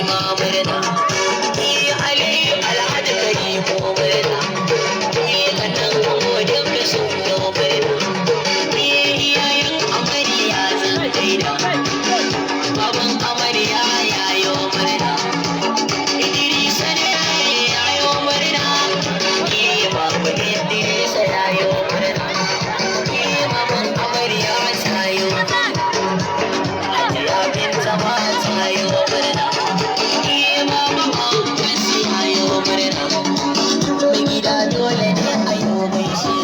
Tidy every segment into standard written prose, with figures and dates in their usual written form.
ma murna. Ni Aliyu Alhaji Karimu murna. Ni kanan ango duka sun yo murna. Ni iyayen amarya zan gaida. Baban amarya ya yo murna. Idrisa ne ya yo murna. Ni babu Idrisa ya yo murna. Ni maman amarya ta yo murna. Hajiya Binta ma ta yo murna. Ni mama Hamsu ya yo murna. Mai gida dole ne a yo gaishe.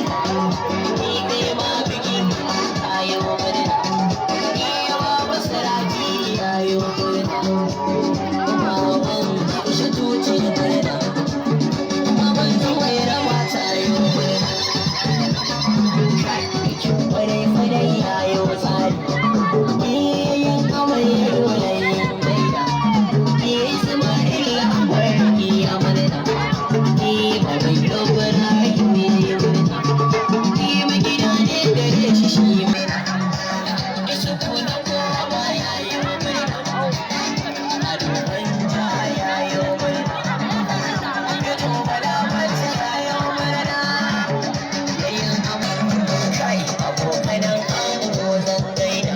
Ni kai ma biki ta yo murna. Ni baba Saraki ya yo murna. Maman Aisha tuce murna. Maman Zuwaira ma ta yo murna. Kai bikin kwarai kwarai ya yo tsari. Iyayen amarya dole yin gaida. Ismail Agwarki ya murna. Ni baban Ibrahim ya yi murna. Ni magida ne gare shi shi murna. Isufu na kowa ya yi murna. Ado Gwanja ya yi murna. Gado Bala Mata ya yi murna. Yayin amarya kai abokanan ango zan gaida.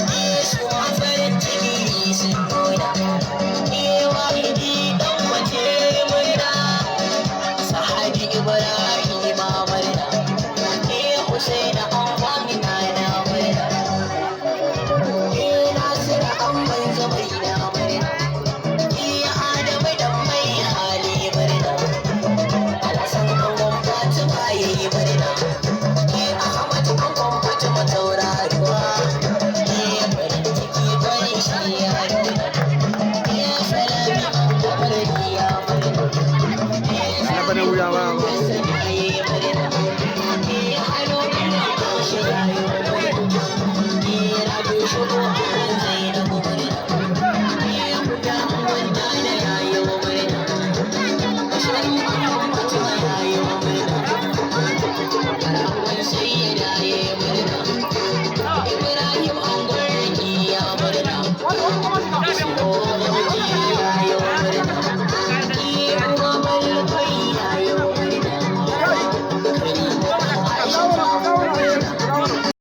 Ni su ma farin ciki sun nuna. Ni wahidi dan waje murna. Sahabi Ibrahim murna. Ni Husaina angon na murna. Ni Nasiru angon Zubaida murna. Ni Adamu dan mai hali murna. Alhassan angon Fatima yayi murna. Ni Ahmad angon Fatima tauraruwa. Ni farin ciki farin shi ya nuna. Ni Salami angon Mardiya murna. Ni Na wuya ba. Hassan yayi murna. Ni Haruna Aisha yayi murna. Ni Rabi Shugo angon Zainabu murna. Ni Huda angon Nana yayi murna. Bashir angon Fatima yayi murna. Angon Sayyida yayi murna. Ibrahim angon Rakiya murna.